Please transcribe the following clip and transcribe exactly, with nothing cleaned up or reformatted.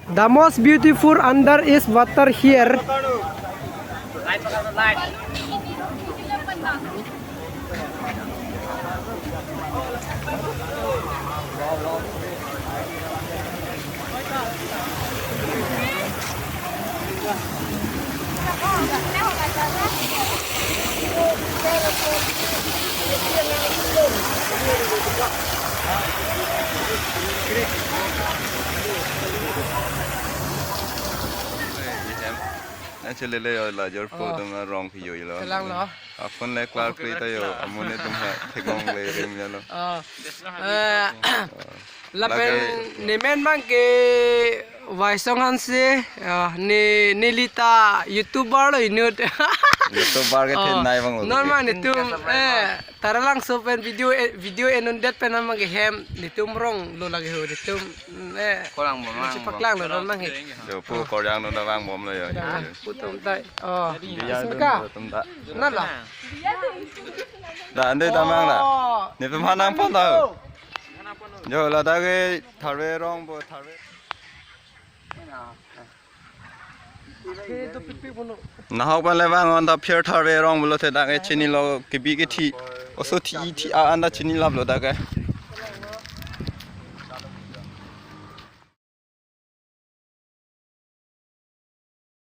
The most beautiful under is water here. Nang chelele yo la jor po Oh. Dum rong phi yo ilo. Chelang lo. A phone le klar kri ta yo, amun netum ha thekong le rim ya lo. Oh. Eh, lapen Lake nemen bang ke Waisong Hanse, oh, ne, nelita YouTuber lo inut. YouTuber ke Oh, thin nai bang lo. Non ma netum, eh, Taralangso pen video, eh, video enundet pen nama ke hem, netum rong lo lake ho, netum, mm, eh, Kolang bom, netum lang bom. Paklang lo, non mang he. Yo, pu koryang non da bang bom lo yo. Dah, putum tai. Oh, Dia Asmika. Tum da. Nala. Da, ande da mang da. Oh. Netum hanang pon da. Yo, ladak ke tharve rong bo, tharve. Nahok pen le bang on ta phir tharve rong pulote dak ke chinilo kebi kethi. Oso thi thi a an ta chinilap lo dak ke.